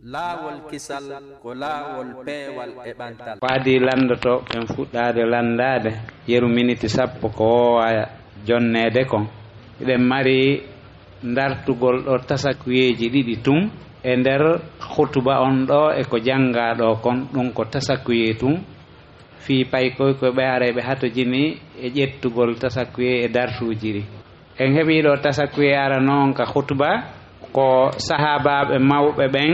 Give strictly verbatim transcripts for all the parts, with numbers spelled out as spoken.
Laawol kisal ko laawol peewal e ɓantal. Ko adii lanndotooɓe ɓen fuɗɗaade lanndaade yeru miniti sappo ko woowaa jonneede kon, hiɗen mari ndartugol ɗo tasakuyeeji ɗiɗi tun e nder hutuba on ɗo e ko janngaa ɗo kon, ɗun ko tasakuye tun fii paykoy ko ɓe haray ɓe hatojini e ƴettugol tasakuye e dartuuji ɗi. En heɓii ɗo tasakuye arano on ka hutuba ko sahaabaaɓe mawɓe ɓen,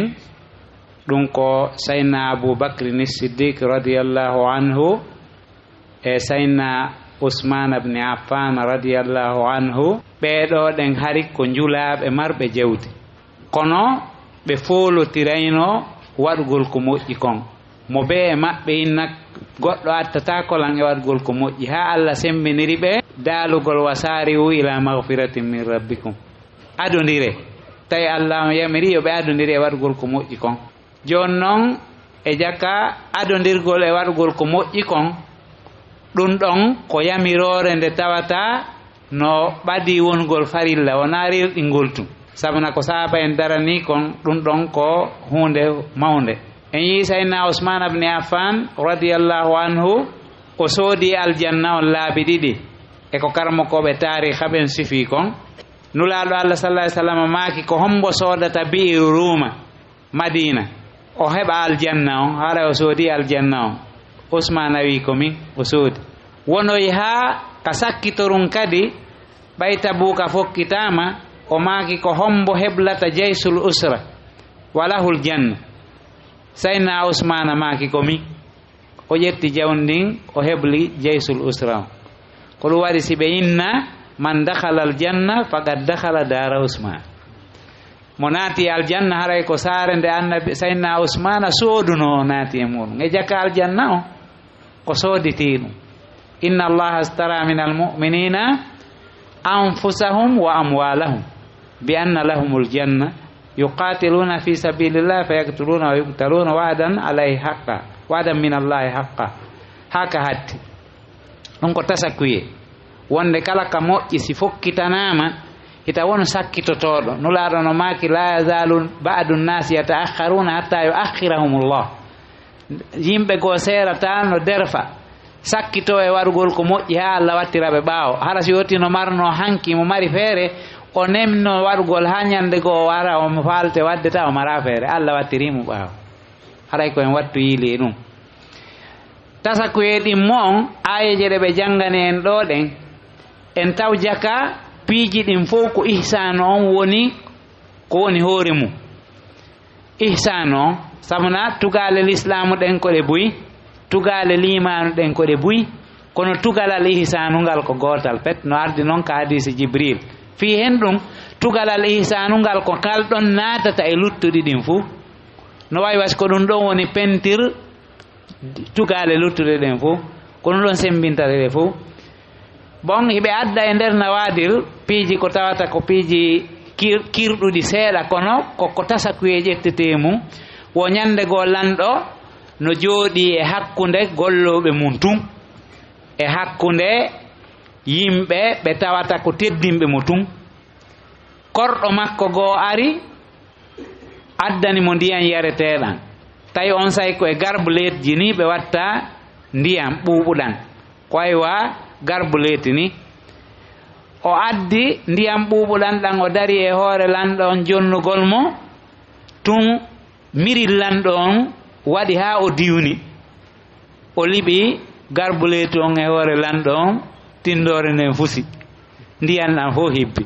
ɗun ko Sayyidina Abu Bakri ni Siddiq radiyallahu anhu e Sayyidina Usmaan ibn Affan radiyallahu anhu. Ɓee ɗoo ɗen hari ko njulaaɓe marɓe jawdi. Kono ɓe foolotirayno waɗugol ko moƴƴi kon. Mo bee e maɓɓe inna goɗɗo attataako lan e waɗugol ko moƴƴi, haa Alla semmbiniri ɓe daalugol, "Wa saari'u ila maghfiratin min rabbikum." Adondire. Tawi Alla on yamiri yo ɓe adondire e waɗugol ko moƴƴi kon. Jooni non, e jaka adondirgol e waɗugol ko moƴƴi kon, ɗun ɗon ko yamiroore nde tawata no ɓadii wonugol farilla, wonaa rerɗingol tun. Sabuna ko sahaaba en daranii kon, ɗun ɗon ko huunde mawnde. En yi'i Sayyidina Usmaan ibn Affan radiyallahu anhu, o soodi aljanna on laabi ɗiɗi. E ko karamokooɓe taariha ɓen sifii kon, Nulaaɗo Alla sallallahu alaihi wasallam maaki, "Ko hombo soodata bi'iru Ruuma?" Madiina, o heɓa aljanna on, haray o soodi aljanna on. Usmaana wi'i, "Ko min." O soodi. Wonoyi haa ka sakkitorun kadi, ɓay Tabuuka fokkitaama, o maaki, "Ko hombo heblata jaysul usra, walahul janna?" Sayyidina Usmaana maaki, "Ko min." O ƴetti jawdi ndin, o hebli jaysul usra on. Ko ɗun waɗi si ɓe inna, "Man dakhala al janna faqad dakhala daara Usmaan." Mo naati aljanna, haray ko saare nde Annabi, Sayyidina Usmaana soodunoo, o naati e muɗum. E jaka aljanna on, ko sooditii ɗum. "Inna Allaha ashtara min al mu'minina anfusahum wa amwalahum bi anna lahumul janna. Yuqatiluna fi sabilillah fa yaqtuluna wa yuqtaluna wa'dan alayhi haqqa, wa'dan min Allahi haqqa." Haka hatti. Ɗum ko tasakuye. Wonde kala ka moƴƴi si fokkitanaama, hita won sakkitotooɗo. Nulaaɗo no maaki, "La yazaalu ba'du nnaasi yata'akhkharuuna hatta yu'akhkhirahumullah." Yimɓe goo seerataa no derfa, sakkitoo e waɗugol ko moƴƴi haa Alla wattira ɓe ɓaawo. Hara si woti no marnoo hanki, mo mari feere, o nemno waɗugol haa ñande goo o wara, o mo faalte waɗde, tawa o maraa feere, Alla wattirii mo ɓaawo. Haray ko en wattu yiili e ɗum. Tasakuye ɗin mo on, aayeeje ɗe ɓe janngani en ɗoo ɗen, en taw jaka piiji ɗin fow ko ihsaanu on woni, ko woni hoore mum. Ihsaanu on, sabu na tugaale lislaamu ɗen ko ɗe buy, tugaale liimaanu ɗen ko ɗe buy, kono tugalal ihsaanu ngal ko gootal pet, no ardi non ka hadiisi Jibril. Fii hen ɗum, tugalal ihsaanu ngal ko ngal ɗon naatata e luttuɗi ɗin fuu. No wayi wasi ko ɗum ɗon woni pentir tugaale luttuɗe ɗen fof, kono ɗon semmbintata ɗe fof. Bon, hiɓe adda e nder nawaadir piiji ko tawata ko piiji kir-, kirɗuɗi seeɗa, kono ko, ko tasakuye ƴettetee mum. Wo ñannde goo lanɗo no jooɗii e hakkunde gollooɓe mum tun, e hakkunde yimɓe ɓe tawata ko teddinɓe mo tun. Korɗo makko goo ari, addani mo ndiyan yareteeɗan. Tawi on say ko e garbuleetji ni ɓe watta ndiyan ɓuuɓuɗan. Ko aywa garbuleeti ni. O addi ndiyan ɓuuɓuɗan ɗan, o dari e hoore lanɗo on jonnugol mo. Tun miril lanɗo on waɗi haa o diwni. O liɓi garbuleeti on e hoore lanɗo on, tinndoore nden fusi. Ndiyan ɗan fof hibbi.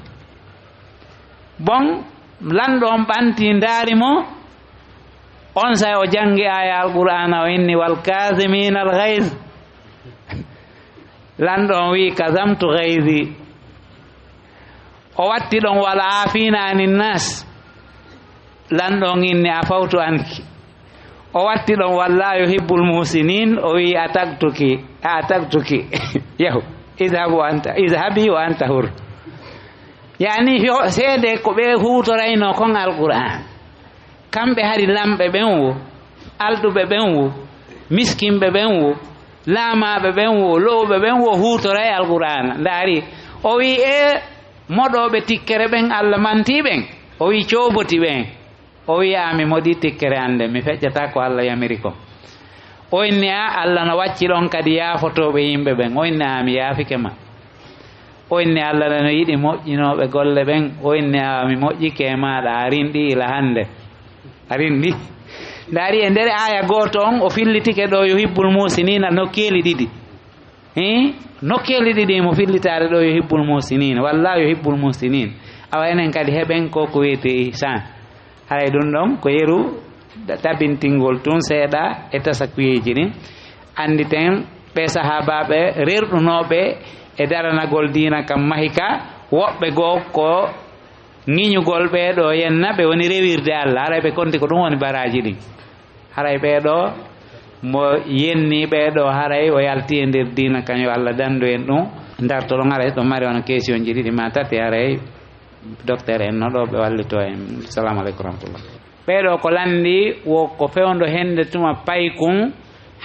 Bon, lanɗo on ɓanti ndaari mo, on say o janngi aaya Alqur'aana, o inni, "Wal kaazimiina al ghayz." Lanɗo on wi'i, "Kazamtu ghayzi." O watti ɗon, "Wal aafiina anin naas." Lanɗo on inni, "Afawtu anki." O watti ɗon, "Wallaahu yuhibbul muhsiniin." O wi'i, "Ataqtuki, ataqtuki." Yahu, idhabu anta, idhabi wa anta hur. Yaani, yo seede ko ɓe huutoraynoo kon Alqur'aan. Kamɓe hari lamɓe ɓen wo, alɗuɓe ɓen wo, miskinɓe ɓen wo, laamaaɓe ɓen wo, lo'uɓe ɓen wo huutoray Alqur'aana. Ndaari, o wi'i, "E moɗooɓe tikkere ɓen Alla mantii ɓen?" O wi'i, "Cooboti ɓen." O wi'a, "Mi moɗi tikkere an nden, mi feƴƴata ko Allah yamiri kon." O inni, "A, Allah no wacci ɗon kadi yaafotooɓe yimɓe ɓen." O inni, "A, mi yaafike ma." O inni, "Allah no yiɗi moƴƴinooɓe golle ɓen." O inni, "A, mi moƴƴike e maaɗa, a rinɗi ila hannde. A rinɗi." Ndaari e nder aaya gooto on, o fillitike ɗo yuhibbul muhsiniina nokkeeli ɗiɗi. Hii? Nokkeeli ɗiɗi mo fillitaade ɗo yuhibbul muhsiniina, walla yuhibbul muhsiniin. Awa enen kadi heɓen ko ko wiyetee ihsaan. Haray ɗum ɗon ko yeru da-, tabintingol tun seeɗa e tasakuyeeji ɗin. Annditen ɓe sahaabaaɓe rerɗunooɓe e daranagol diina kan mahi ka, woɓɓe goo ko ŋiñugol ɓee ɗoo yenna ɓe woni rewirde Allah. Haray ɓe konti ko ɗum woni baraaji ɗin. Haray ɓee ɗoo mo yenni ɓee ɗoo, haray o yalti e nder diina kan, yo Allah dandu en ɗum. Darto ɗon, haray ɗo mari wona question ji ɗiɗi ma tati, haray docteur en no ɗo ɓe wallito en. Salamu aleykum wa rahmatullah. Ɓee ɗoo ko lanndi wo ko fewndo hende tuma paykun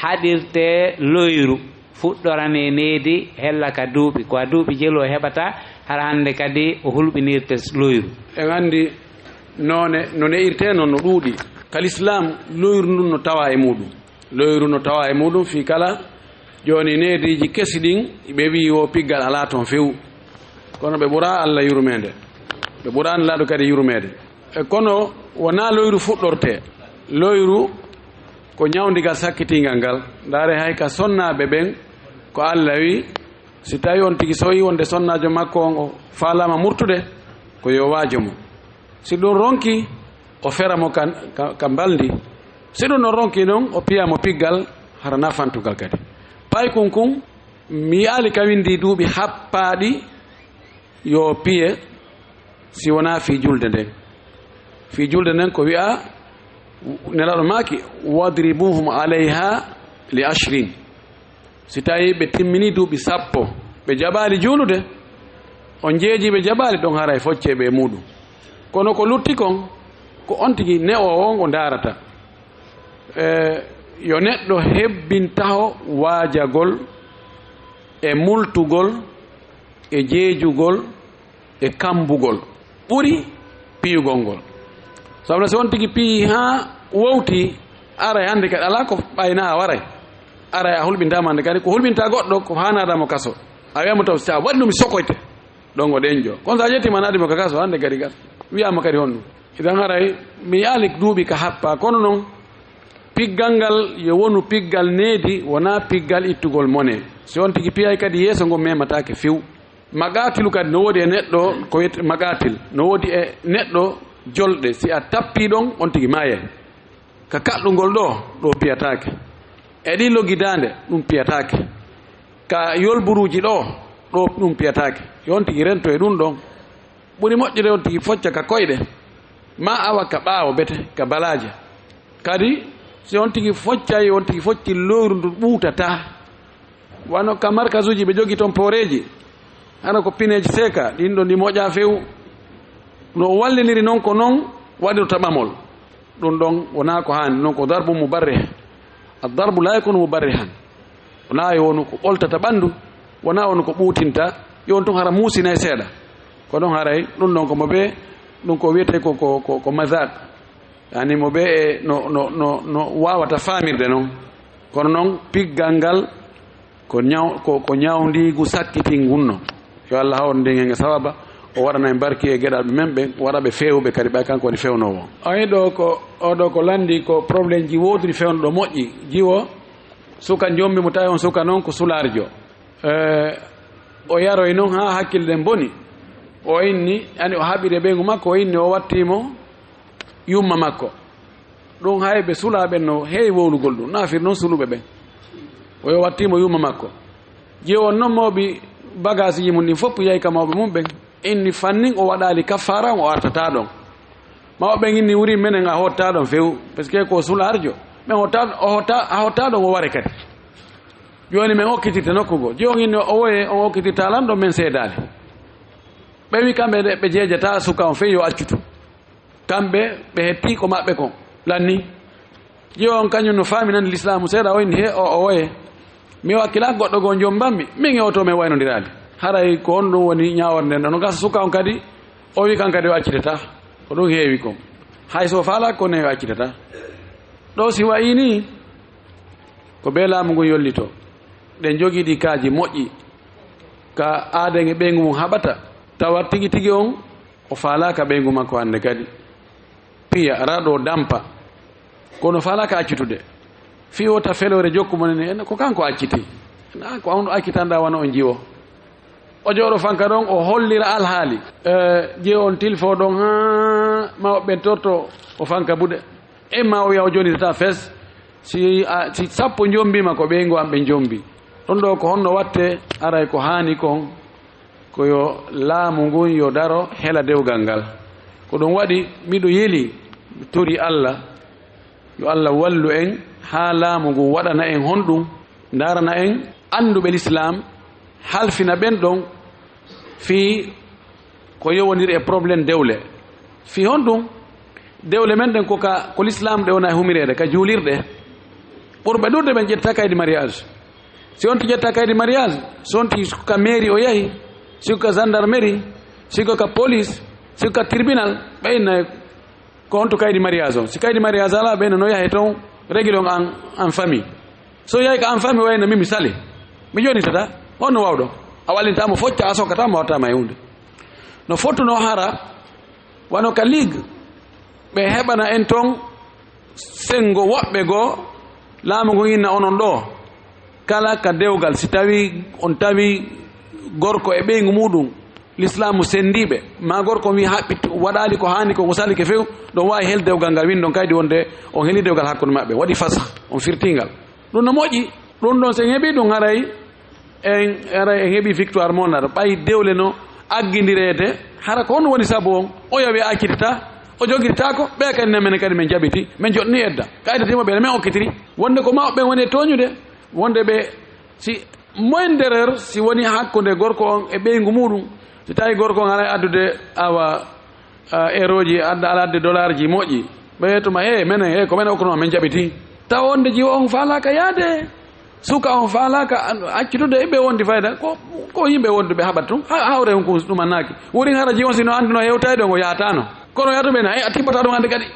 haɗirte loyru, fuɗɗorane needi hella ka duuɓi, ko a duuɓi jelu o heɓata, hara hannde kadi o hulɓinirte loyru. En anndi noone, no ne'irte noon no ɗuuɗi. Ka Lislaam, loyru ndun no tawa e muɗum. Loyru no tawa e muɗum fii kala jooni neediiji kesi ɗin, ɓe wi'i wo piggal alaa toon few. Kono ɓe ɓuraa Allah yurmeende. Ɓe ɓuraa Nelaaɗo kadi yurmeede. E kono wonaa loyru fuɗɗortee. Loyru ko ñawndigal sakkitiingal ngal. Ndaare hay ka sonnaaɓe ɓen, ko Allah wi'i, si tawii on tigi sowi wonde sonnaajo makko on o faalaama murtude, ko yo waajo mo. Si ɗum ronki, o fera mo ka, ka, ka mbalndi. Si ɗum no ronki non, o piya mo piggal, hara nafantugal kadi. Paykun kun, mi yi'aali ka winndi duuɓi happaaɗi yo piye, si wonaa fii julde nden. Fii julde nden ko wi'a, Nelaaɗo maaki, "Wadribuhum alayha li ashrin." Si tawii ɓe timmini duuɓi sappo, ɓe jaɓaali juulude, on jeeji ɓe jaɓaali, ɗon haray foccee ɓe e muɗum. Kono ko lutti kon, ko on tigi ne'oowo on o ndaarata. E, yo neɗɗo hebbin taho waajagol e multugol e jeejugol e kambugol ɓuri piyugol ngol. Sabu si on tigi piyi haa wowti, aray hannde kadi alaa ko ɓaynaa a waray. Aray a hulɓintaama hannde kadi, ko hulɓinta goɗɗo ko haanaada mo kaso. A wi'a mo taw si a waɗi ɗum mi sokoyte. Ɗon o ɗenjo. Kono si a ƴettii ma naati mo ka kaso hannde kadi gas. Wi'a mo kadi honɗum. Idan haray mi yaali duuɓi ka happa, kono non piggal ngal yo wonu piggal needi, wonaa piggal ittugol mone. Si on tigi piyay kadi yeeso ngon memataake few. Maqaatilu kadi no woodi e neɗɗo, ko wiyetee maqaatil, no woodi e neɗɗo jolɗe. Si a tappii ɗon, on tigi maayay. Ka kaɗɗungol ɗo, ɗo piyataake. E ɗi loggi daande, ɗum piyataake. Ka yolburuuji ɗo, ɗo ɗum piyataake. Yo on tigi rento e ɗum ɗon. Ɓuri moƴƴude on tigi focca ka koyɗe, maa awa ka ɓaawo bete, ka balaaje. Kadi, si on tigi foccay, on tigi focci lowru ndu ɓuutataa. Wano ka markasuuji ɓe jogi toon pooreeji, hano ko pineeji seeka, ɗin ɗon ɗi moƴƴaa few. No o walliniri non ko non waɗirta ɓamol. Ɗum ɗon wonaa ko haani, non ko darbu mubarrih. Ad-darbu laa yakunu mubarrihan. Wonaa yo wonu ko ɓoltata ɓanndu, wonaa wonu ko ɓuutinta, yo on tun hara muusinay seeɗa. Ko ɗon haray, ɗum ɗon ko mo ɓe, ɗum ko wiyetee ko, ko, ko, ko mazaq. Yani mo ɓe e no, no, no, no waawata faamirde non. Kono non piggal ngal ko ñaw-, ko, ko ñawndiigu sakkitingu ngun non. Yo Allah hawru ndin hen e sababa, o waɗana en barki e geɗalɓe men ɓen, waɗa ɓe feewuɓe kadi ɓay kanko woni feewnoowo. Oyi ɗo ko, o ɗo ko lanndi ko problème ji woodiri feewnuɗo moƴƴi. Jiwo, suka jombi mo tawi on suka non ko sulaarjo. Eh, o yaroy non haa hakkille ɗen boni. O inni, ani o haɓiri e ɓeyngu makko, o inni o watti mo yumma makko. Ɗum hay ɓe sulaaɓe no heewi wowlugol ɗum, na firi noon suluɓe ɓen. O yo watti mo yumma makko. Jiwo on noon mawɓe bagaasiji mum ɗin fof yahi ka mawɓe mum ɓen. Inni fannin o waɗaali kaffaara on, o artataa ɗon. Mawɓe ɓen inni wuri menen a hottaa ɗon few, parce que ko sulaarjo. Ɓen hottaa, o hottaa, a hottaa ɗon o ware kadi. Jooni men okkitirta nokku goo. Jooni no o woye on okkitirta lan ɗon men seedaali. Ɓe wi kamɓe de ɓe jeejata suka on fey yo accutu. Kamɓe ɓe hetti ko maɓɓe kon. Lanni. Jiwo on kañum no faaminani lislaamu seeɗa o inni he o, o woye. Mi wakkila goɗɗo goo jombammi. Min e oto men waynondiraali. Haray ko on ɗum woni ñaaworde nden. No gasa suka on kadi, o wi kan kadi o accitata. Ko ɗum heewi kon. Hay so o faalaaka, ko neyo accitata. Ɗo si wayii nii, ko bee laamu ngun yollitoo. Ɗen jogii ɗi kaaji moƴƴi, ka aaden e ɓeyngu mum haɓata, tawa tigi tigi on o faalaaka ɓeyngu makko hannde kadi. Piya, raɗo, dampa. Kono faalaaka accitude. Fii wota feloore jokku mo nene, en ko kanko acciti. Na ko on accitanɗaa wano on jiwo. O jooɗo fanka ɗon, o hollira alhaali. E, jiwo on tilfo ɗon, haa mawɓe ɓen torto o fanka buɗe. E ma o wiya o jonitata fes. Si, a, si sappo njombiima, ko ɓeyngu an ɓe njombi. Ɗon ɗo ko honno watte, aray ko haani kon, ko yo laamu ngun yo daro hela dewgal ngal. Ko ɗum waɗi miɗo yeli, mi tori Allah, yo Allah wallu en haa laamu ngun waɗana en honɗum, ndaarana en annduɓe lislaam, halfina ɓen ɗon fii ko yowondiri e problème dewle. Fii honɗum? Dewle men ɗen ko ka, ko lislaam ɗe wona e humireede, ka juulirɗe. Ɓurɓe ɗuuɗude ɓen ƴetta kaydi mariage. Si on ti ƴetta kaydi mariage, so on ti ka mairie o yahi, si ko ka gendarmerie, si ko ka police, si ko ka tribunal, ɓe inna ko honto kaydi mariage on. Si kaydi mariage alaa, ɓe inna no yahe ton, régler on en, en famille. So yahi ka en famille, o inna min mi sali. Mi jonitata. Honno wawɗo? A wallinta mo focca, a sokkata mo, a watta ma e huunde. No fottuno hara, wano ka ligue, ɓe heɓana en ton senngo woɓɓe goo, laamu ngun inna onon ɗoo, kala ka dewgal, si tawi on tawi gorko e ɓeyngu muɗum, lislaamu senndiiɓe, maa gorko on wi'i haɓɓit, waɗaali ko haani ko, ko salike few, ɗon waawi hel dewgal ngal, winndon kaydi wonde on heli dewgal hakkunde maɓɓe, waɗi fasakh, on firtii ngal. Ɗum no moƴƴi, ɗum ɗon, so en heɓii ɗum, haray en, haray en heɓii victoire mondial. Ɓay dewle no aggindireede, hara ko honno woni sabu on? Oya wiya accitata, o jogirtaako, ɓe kadi ne menen kadi men jaɓiti, men joɗni edda. Ka edda timo ɓe men okkitiri. Wonde ko mawɓe ɓen woni e tooñude, wonde ɓe, si moindre erreur, si woni hakkunde gorko on e ɓeyngu muɗum, si tawi gorko on haray addude awa, ah, euro ji, adda, ala adde dollar ji moƴƴi. Ɓe tuma, "He, menen, he, ko menen okkuno, men jaɓiti." Tawa wonde jiwo on faalaaka yaade. Suka on faalaaka an-, accitude, ɓe wondi fayda. Ko, ko yimɓe wonduɓe haɓat tun. Ha, hawre on kun ɗum annaaki. Wurin hara jiwo on sino anduno hewtayɗo ngo yahatano. Kono yahata ɓe na, "He, a tippata ɗum hande kadi."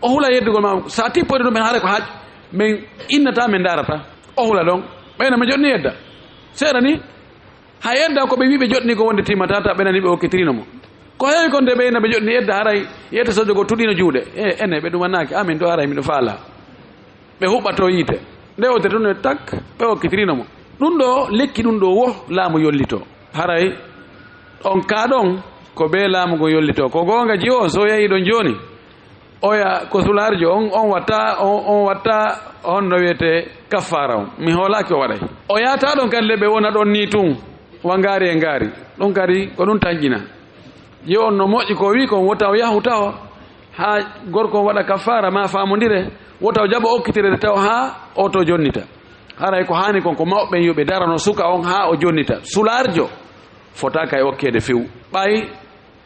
O hula yeddugol ma. Sa tippoyde ɗum ɓen haare ko haaj. Men innata, men darata. O hula ɗon. Ɓeyna men joɗni yedda. Seeɗa ni. Hay edda ko ɓe wi'i ɓe joɗni ko wonde timmata, ta ɓe nani ɓe okkitirino mo. Ko heewi kon de ɓe ina ɓe joɗni edda haray yete sojo go tuɗino juuɗe. E, ene ɓe ɗum annaaki, amin ɗo haray miɗo faala. Ɓe huɓɓato yiite. Nde o tun e tak, ɓe okkitirino mo. Ɗum ɗo lekki ɗum ɗo wo laamu yollito. Haray on ka ɗon ko be laamu go yollito. Ko goonga jiwo so yahi ɗon jooni. Oya ko sulaarjo on, on watta, on, on watta honno wiyete kaffaara on. Mi hoolaaki o waɗay. O yaata ɗon kadi le ɓe wona ɗon ni tun, wa ngaari e ngaari. Ɗum kadi ko ɗum tanƴina. Yo on no moƴƴi ko wi kon wota o yahu taho haa gorko on waɗa kaffaara ma faamondire, wota o jaɓa okkitire taho haa o to jonnita. Haray ko haani kon ko mawɓe ɓen yo ɓe darano suka on haa o jonnita. Sulaarjo fota kay okkeede few. Ɓay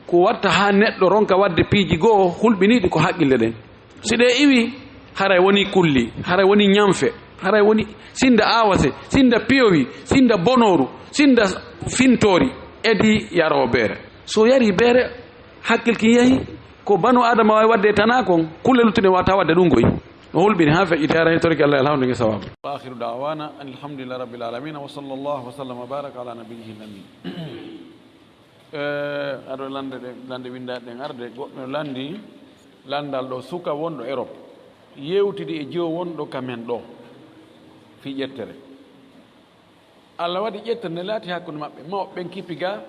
ko watta haa neɗɗo ronka waɗde piiji goo hulɓiniiɗi ko haqqille ɗen. Si ɗe iwi, haray woni kulli, haray woni ñanfe, haray woni sinda aawase, sinda piyowi, sinda bonooru, sinda fintoori, edi yaroo beere. So yari beere, hakkil kin yahi, ko banu Aadama waawi waɗde e tanaa kon, kulle luttuɗe waawata waɗde ɗum goy. No hulɓini haa feƴƴiti, haray torki Allah alhamdu ngi sawabu. Wa akhiru da'wana alhamdulillahi rabbil alamin, wa sallallahu wa sallam wa baraka ala nabiyyihi al-amin. Eh, aɗo lande ɗe, lande winndaaɗe ɗen arde, goɗɗo landi landal ɗo suka wonɗo Europe, yewtidi e jiwo wonɗo ka men ɗo, fii ƴettere. Allah waɗi ƴettere nde laati hakkunde maɓɓe, mawɓe ɓen kippi ga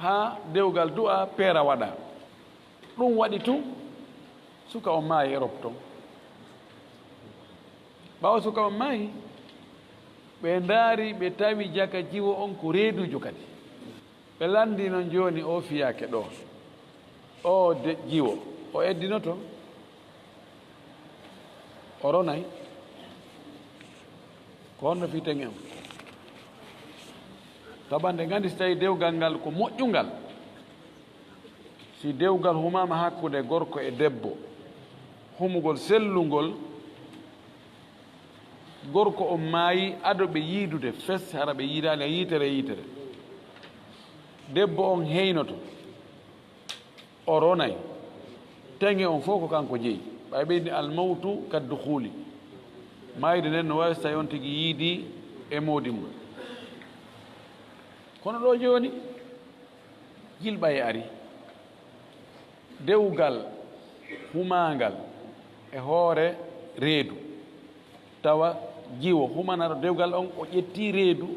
haa dewgal du'a peera waɗa. Ɗum waɗi tun, suka on maayi Europe ton. Ɓaawo suka on maayi, ɓe ndaari, ɓe tawi jaka jiwo on ko reeduujo kadi. Ɓe lanndii non jooni, o fiyaake ɗo. O de-, jiwo, o eddinoto, o ronay. Ko honno fii teŋe on? Tabande nganndi si tawii dewgal ngal ko moƴƴungal, si dewgal humaama hakkunde gorko e debbo, humugol sellungol, gorko on maayi ado ɓe yiidude fes, hara ɓe yiidaali e yiitere, yiitere. Debbo on heynoto, o ronay. Taŋe on fof ko kanko jeyi. Ɓay ɓe inni almawtu kaddukhuli. Maayde nden no waawi so tawi on tigi yiidi e moodi mum. Kono ɗo jooni, jilɓay ari. Dewgal humaangal e hoore reedu. Tawa jiwo humanaro dewgal on, o ƴetti reedu.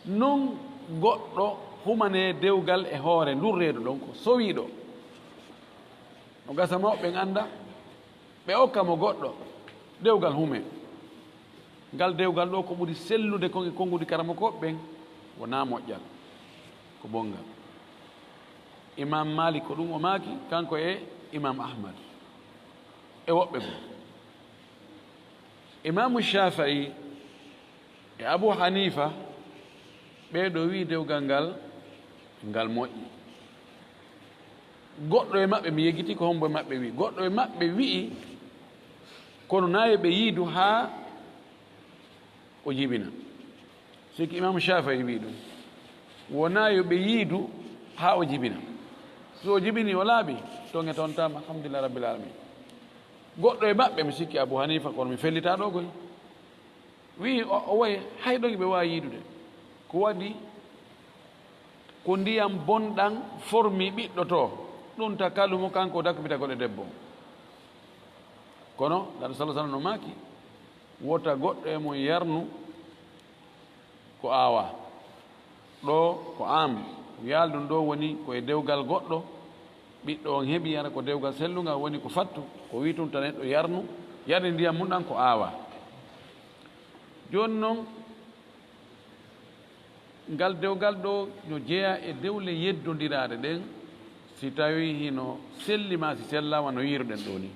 Non goɗɗo humanee dewgal e hoore ndun reedu ɗon, ko sowiiɗo. No gasa mawɓe ɓen annda, ɓe okka mo goɗɗo dewgal hume. Ngal dewgal ɗo ko ɓuri sellude kon e konguɗi karamokooɓe ɓen, wonaa moƴƴal, ko bonngal. Imam Malik ko ɗum o maaki, kanko e Imam Ahmad e woɓɓe goo. Imaamu Shaafi'i e Abu Hanifa, ɓee ɗoo wi'i dewgal ngal, ngal moƴƴi. Goɗɗo e maɓɓe, mi yejjiti ko hombo e maɓɓe wi'i, goɗɗo e maɓɓe wi'i, kono naa yo ɓe yiidu haa o jibina. Sikki Imaamu Shaafi'i wi'i ɗum, wonaa yo ɓe yiidu haa o jibina. So o jibini, o laaɓi, toŋe tontaama, alhamdulillahi rabbil alamin. Goɗɗo e maɓɓe, mi sikki Abu Hanifa, kono mi fellitaa ɗoo koy. Wi'i o, o wayi, hay ɗon ɓe waawi yiidude. Ko waɗi, ko ndiyam bonɗam formii ɓiɗɗo to, ɗum ta kalu mo kanko o dakpitagol e debbo. Kono, Nulaaɗo sallallahu alaihi wasallam no maaki, wota goɗɗo e mon yarnu ko aawaa. Ɗoo ko am, ko yaalɗun ɗoo woni ko e dewgal goɗɗo, ɓiɗɗo on heɓi hara ko dewgal sellungal woni ko fattu, ko wi'i tun tan neɗɗo yarnu, yarni ndiyam mun ɗan ko aawaa. Jooni non, ngal dewgal ɗoo no jeyaa e dewle yeddondiraaɗe ɗen, si tawii hino selli maa si sellaama no yiiruɗen ɗoo nii.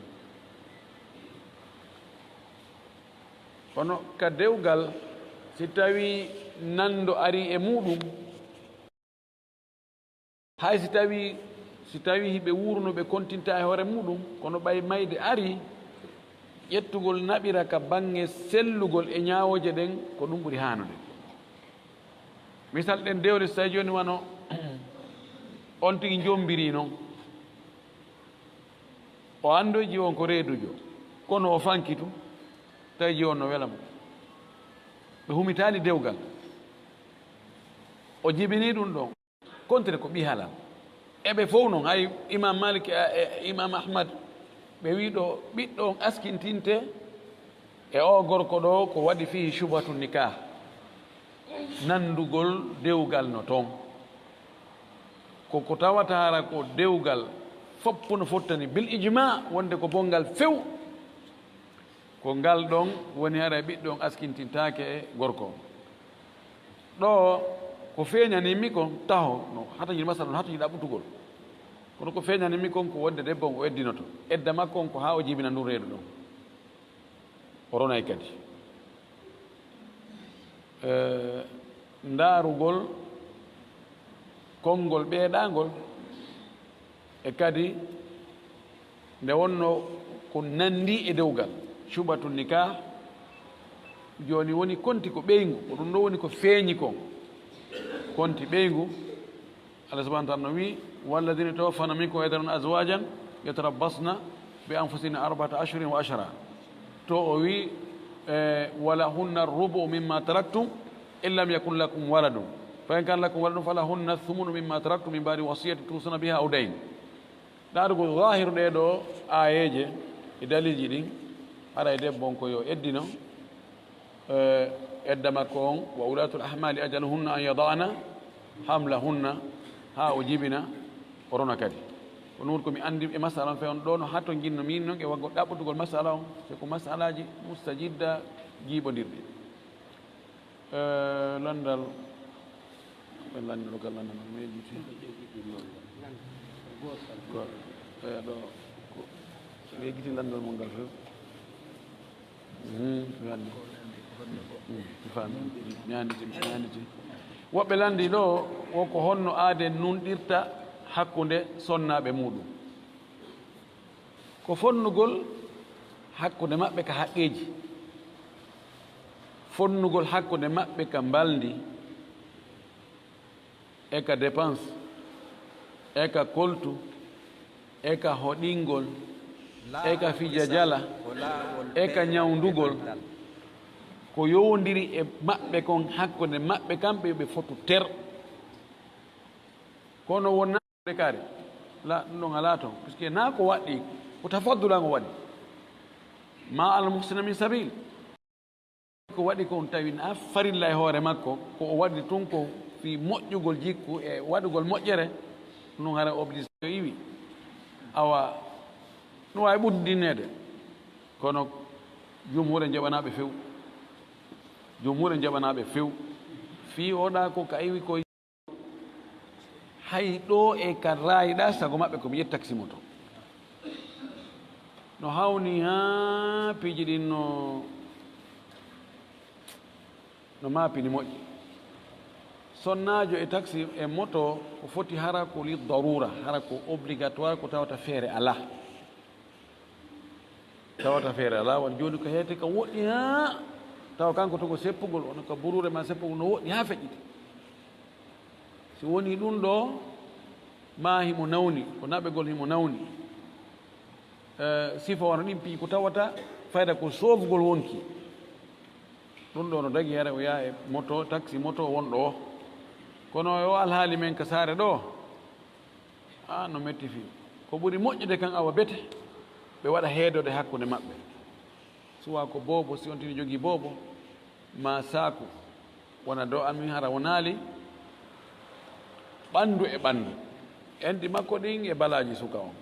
Kono ka dewgal, si tawii nanndo arii e muuɗum, hay si tawii, si tawii hiɓe wuuruno ɓe kontinta e hoore muuɗum, kono ɓay mayde arii, ƴettugol naɓira ka baŋŋe sellugol e ñaawooje ɗen, ko ɗum ɓuri haanude. Misal ɗen dewle, so tawii jooni wano on tigi jombiri non, o anndoo jiwo on ko reedujo, kono o fanki tun, tawi jiwo on no wela mo. Ɓe humitaali dewgal. O jibini ɗum ɗon. Kontre ko ɓii halal. E ɓe fow non, hay Imam Malik e, e Imam Ahmad, ɓe wi'i ɗoo ɓiɗɗo on askintinte e oo gorko ɗoo ko waɗi fii shubhatu nikah. Nanndugol dewgal no ton. Ko, ko tawata hara ko dewgal foppu no fottani bil ijma wonde ko bonngal few. Ko ngal ɗon woni hara ɓiɗɗo on askintintaake e gorko on. Ɗoo ko feeñani mi kon taho, no hataji masala, no hataji ɗaɓɓutugol. Kono ko feeñani mi kon ko wonde debbo on o eddinoto. Edda makko on ko haa o jibina ndun reedu ɗon. O ronay kadi. Eh, ndaarugol konngol ɓeeɗaangol, e kadi nde wonnoo ko nanndi e dewgal, shubhatu nikah, jooni woni konti ko ɓeyngu, ko ɗum ɗoo woni ko feeñi kon, konti ɓeyngu. Allah subhanahu wa ta'ala no wi'i, "Walladhina tawaffawna minkum wa yadharuna azwajan yatarabbasna bi anfusihinna arba'ata ashhurin wa ashra." To o wi'i, eh, "Wa lahunna rubu'u mimma taraktum in lam yakun lakum waladun. Fa in kana lakum waladun fa lahunna thumunu mimma taraktum min ba'di wasiyatin tusuna biha aw dayn." Ɗaɗugol zahiru ɗee ɗoo aayeeje e daliiji ɗin, haray debbo on ko yo eddino, eh, edda makko on, "Wa ulatul ahmali ajaluhunna an yada'na hamlahunna," haa o jibina, o rona kadi. Ko nuur ko mi anndi e masala on feewndo ɗoo no hato nginno min non e waggo ɗaɓɓutugol masala on, se ko masalaaji mustajidda jiiɓondirɗi. Eh, lanndal, ɓe lanndal gal lanndal no yejjiti. Ko, eh, ɗo, ko, ɓe yejjiti lanndal mon ngal few. Hmm, mi anndi. Hmm, mi faami. Mi anndi, mi anndi. Woɓɓe lanndi ɗo, wo ko honno aaden nunɗirta hakkunde sonnaaɓe muuɗum. Ko fonnugol hakkunde maɓɓe ka haqqeeji, fonnugol hakkunde maɓɓe ka mbalndi, e ka dépense, e ka koltu, e ka hoɗingol, e ka fija jala, e ka ñawndugol, ko yowondiri e maɓɓe kon, hakkunde maɓɓe kamɓe, yo ɓe fotu ter. Kono wona de kaari, la, ɗum ɗon alaa toon, puisque naa ko waɗɗi, ko tafaddula ngo waɗi. Ma al muhsina min sabil. Ko waɗi kon tawi na farilla e hoore makko, ko o waɗi tun ko fii moƴƴugol jikku e waɗugol moƴƴere, ɗum hara obligation iwi. Awa, ɗum waawi ɓurdinneede, kono jumhuure njaɓanaaɓe few. Jumhuure njaɓanaaɓe few. Fii oɗa ko ka iwi ko hay ɗo e ka raayiɗa, sago maɓɓe ko ɓe ƴetti taxi moto. No hawni haa piiji ɗin no, no maapini moƴƴi. Sonnaajo e taxi e moto ko foti hara ko li darura, hara ko obligatoire, ko tawata feere alaa. Tawata feere alaa, won jooni ko heete ka woɗɗi haa tawa kanko to ko seppugol, ono ka buruure ma seppugol no woɗɗi haa feƴƴiti. Si woni ɗum ɗo, ma himo nawni, ko naɓegol himo nawni. Eh, sifa wano ɗin piiji ko tawata fayda ko soofugol wonki. Ɗum ɗo no dagi hara o yaha e moto, taxi moto wonɗo o. Kono e o alhaali men ka saare ɗo, a, no metti fii. Ko ɓuri moƴƴude kan awa bete, ɓe waɗa heedode hakkunde maɓɓe. Suwa ko boobo, si on tini jogii boobo, ma saaku, wona do an min hara wonaali ɓanndu e ɓanndu. Enɗi makko ɗin e balaaji suka on.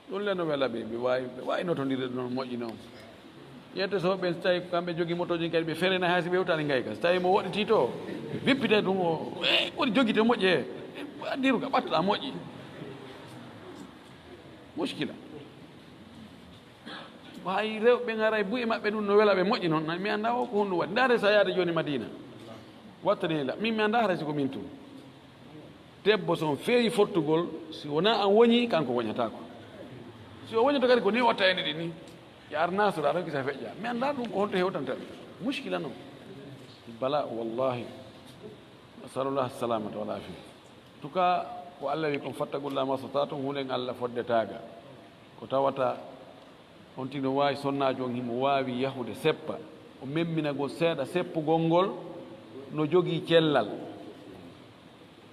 Ɗum le no wela ɓe, ɓe waawi, ɓe waawi notondirde ɗum moƴƴi noon. Ƴeewte so ɓen, so tawi ko kamɓe jogii motooji kadi, ɓe ferena hay si ɓe hewtaani ngayi ka. So tawi mo woɗɗitii to, wippitee ɗum o, e, woɗi jogii to moƴƴi he. Addiru ka ɓattoɗaa moƴƴi. Muskila. Hay rewɓe ngaray buy e maɓɓe ɗum no wela ɓe moƴƴi noon. Mi anndaa o ko honɗum waɗi. Ndaare sa yaade jooni Madina. Wattani la. Min mi anndaa hara si ko min tun. Debbo so on feewi fottugol, si wonaa an woñi, kanko woñataako. Si o woñoto kadi ko ni o tayni ɗi ni. Yaar nasura tan kisa feƴƴa. Mi anndaa ɗum ko honto hewtanta ɓe. Muskila noon. Bala wallahi. Nasalullah salamata wal afiya. En tout cas, ko Allah wi kon fattagulla ma sota tun hulen Allah foddetaaga. Ko tawata on tino waawi sonnaajo on himo waawi yahude seppa. O memminagol seeɗa seppugol ngol no jogii cellal.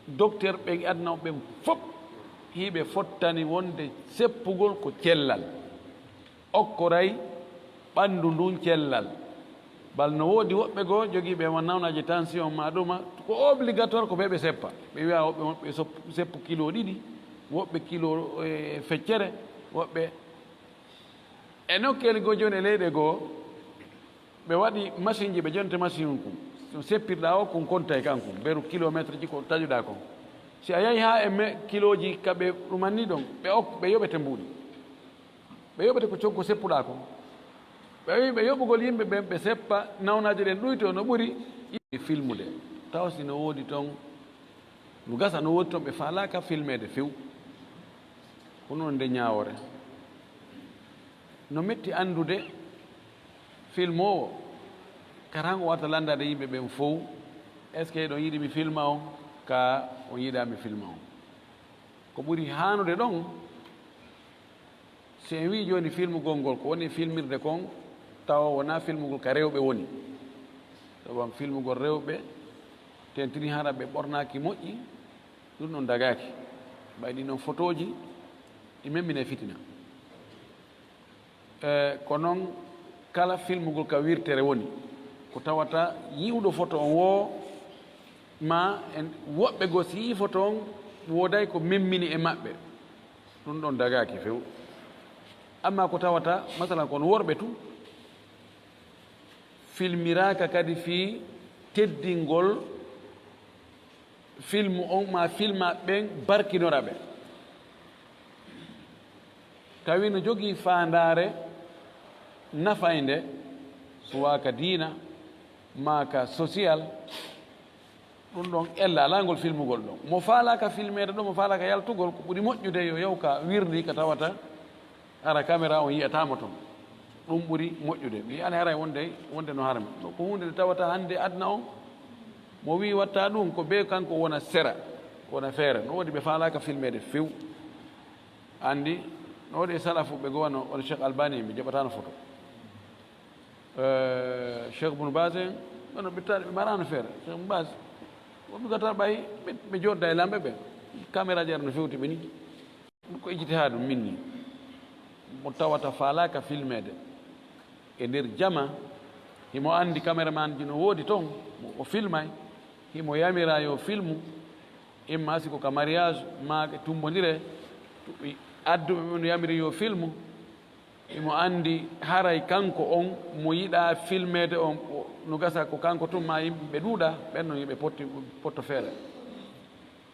Docteur ɓen e aduna on ɓen fof hiɓe fottani wonde seppugol ko cellal. Okkoray ɓanndu ndun cellal. Bal no woodi woɓɓe goo jogiiɓe ma nawnaaji tension ma ɗuma, ko obligatoire ko ɓe ɓe seppa. Ɓe wi'a woɓɓe, woɓɓe sop-, seppu kilo ɗiɗi, woɓɓe kilo, e, feccere, woɓɓe e nokkeeli goo jooni e leyɗe goo, ɓe waɗi machine ji, ɓe jonte machine kun. Ɗum seppirɗaa o kun konta e kan kun. Beru kilomètre ji ko taƴuɗaa kon. Si a yahi haa e me-, kilooji ka ɓe ɗumanni ɗon, ɓe ok-, ɓe yoɓete mbuuɗi. Ɓe yoɓete ko coggu seppuɗaa kon. Ɓe wi'i ɓe yoɓugol yimɓe ɓen, ɓe seppa nawnaaje ɗen ɗuyto no ɓuri. Yimɓe filmude. Tawa si no woodi ton, no gasa no woodi ton, ɓe faalaaka filmeede few. Ko non nde ñaawore. No metti anndude filmoowo, karaŋo warta lanndaade yimɓe ɓen fow, est-ce que eɗon yiɗi mi filma on, ka on yiɗaa mi filma on? Ko ɓuri haanude ɗon, si en wii jooni filmugol ngol, ko woni filmirde kon, tawa wonaa filmugol ka rewɓe woni. Sabu filmugol rewɓe, tentini hara ɓe ɓornaaki moƴƴi, ɗum ɗon dagaaki. Ɓay ɗin ɗon fotooji, ɗi memmina e fitina. E, ko non kala filmugol ka wirtere woni, ko tawata yi'uɗo foto on woo, ma en woɓɓe goo si yi'i foto on, wooday ko memmini e maɓɓe. Ɗum ɗon dagaaki few. Amma ko tawata, masalan, kono worɓe tun, filmiraaka kadi fii teddingol filmu on, ma filmaaɓe ɓen barkinora ɓe. Tawi no jogii faandaare nafaynde, suwaa ka diina, maa ka social, ɗum ɗon ella alaa ngol filmugol ɗon. Mo faalaaka filmeede ɗon, mo faalaaka yaltugol, ko ɓuri moƴƴude yo yaw ka wirndi ka tawata hara caméra on yi'ataa mo ton. Ɗum ɓuri moƴƴude. Mi yi'aani haray wonde, wonde no harmi. Ɗo ko huunde nde tawata hannde aduna on, mo wi'i watta ɗum, ko bee kanko wona sera, wona feere. No woodi ɓe faalaaka filmeede few. Anndi, no waɗi e salafu ɓe gowano, wano Cheikh Albani, mi jaɓataano photo. Eh, Cheikh Ibn Baz en, ɓe no ɓe taari, ɓe maraano feere. Cheikh Ibn Baz, o ɗugata ɓay, ɓe, ɓe jodda e lamɓe ɓe. Caméra ji ara no fewti ɓe ni. Ɗum ko ijtihaadu min ni. Mo tawata faalaaka filmeede. E nder jama, himo anndi cameraman ji no woodi ton, mo o filmay, himo yamira yo filmu, imma si ko ka mariage, maa ɓe tumbondire, adduɓe ɓe no yamiri yo filmu, himo anndi haray kanko on mo yiɗaa filmeede on, o, no gasa ko kanko tun maa yimɓe ɓe ɗuuɗa, ɓen non yimɓe potti, potto feere.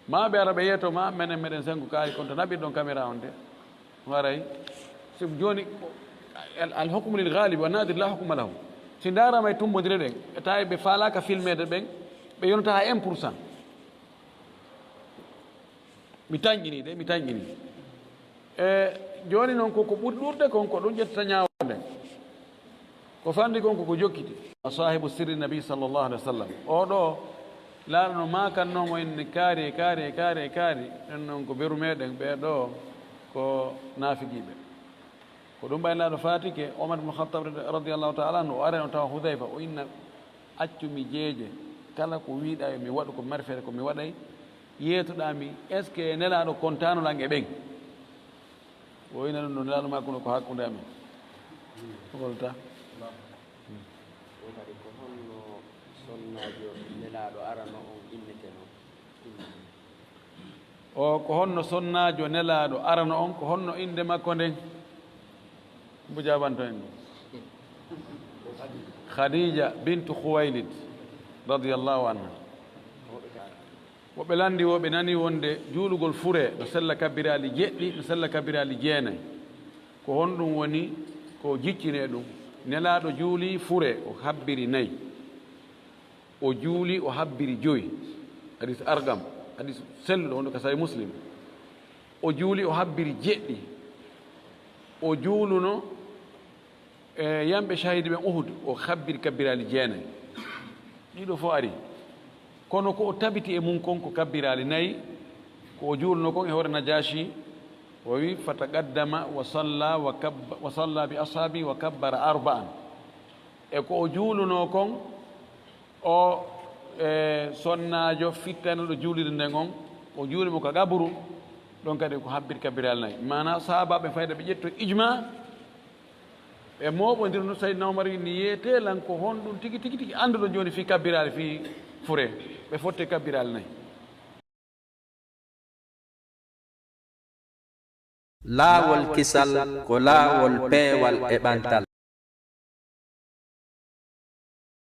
Maa ɓe ara ɓe yeeto ma, menen meɗen sengo kaari, kono to naɓirɗon caméra on de, haray. Sibu jooni, al, al hukmu lil ghalib wa nadir la hukma lahu. Si ndaarama e tumbondire ɗen, e tawi ɓe faalaaka filmeede ɓen, ɓe yonata ha un pour cent. Mi tanƴini de, mi tanƴini. E jooni non ko, ko ɓuri ɗuuɗude kon, ko ɗum ƴettata ñaawo nden. Ko fanndi kon ko ko jokkiti. Sahibu sirri nabi sallallahu alaihi wasallam. O ɗo laaɗo no maakan non o inni kaari e kaari e kaari e kaari. Ɗen non ko beru meɗen ɓe ɗo ko naafigiiɓe. Ko ɗum ɓay laaɗo faatike Omar ibn Khattab radiyallahu ta'ala anhu o are o tawa Hudhayfa o inna accu mi jeeje kala ko wiiɗa yo mi waɗu ko marfere ko mi waɗay. Yeetoɗaa mi, est-ce que Nelaaɗo kontaano lan e ɓen? O ina ɗum ɗo Nelaaɗo makko no ko hakkunde amen. Holta? O kadi ko honno sonnaajo Nelaaɗo arano on inneteno? O ko honno sonnaajo Nelaaɗo arano on, ko honno innde makko nden? Mbo jaabanto en ɗum. Khadija bintu Khuwaylid radiyallahu anha. Woɓɓe lanndi wo ɓe nani wonde juulugol fure no sella kabbiraali jeɗɗi, no sella kabbiraali jeenay. Ko honɗum woni ko jiccine ɗum? Nelaaɗo juuli fure o habbiri nay. O juuli o habbiri joyi. Hadis argam, hadis selluɗo wonɗo ka Sahih Muslim. O juuli o habbiri jeɗɗi. O juuluno e yamɓe shahidi ɓen Uhud, o habbiri kabbiraali jeenay. Ɗiɗo fof ari. Kono ko o tabiti e mum kon ko kabbiraali nayi, ko o juulno kon e hoore Najashi, o wi, "Fataqaddama wa salla wa kab-, wa salla bi ashabi wa kabbara arba'an." E ko o juuluno kon, o, e, sonnaajo fittanoɗo juulirde nden on, o juuli mo ka qaburu, ɗon kadi ko habbiri kabbiraali nayi. Maana sahaabaaɓe fayda ɓe ƴetto ijma, ɓe mooɓondiri no Sayyidina Umar inni, "Yeetee lan ko honɗum tigi, tigi, tigi annduɗon jooni fii kabbiraali, fii fure?" Ɓe fotte kabbiraali nayi. Laawol kisal ko laawol peewal e ɓantal.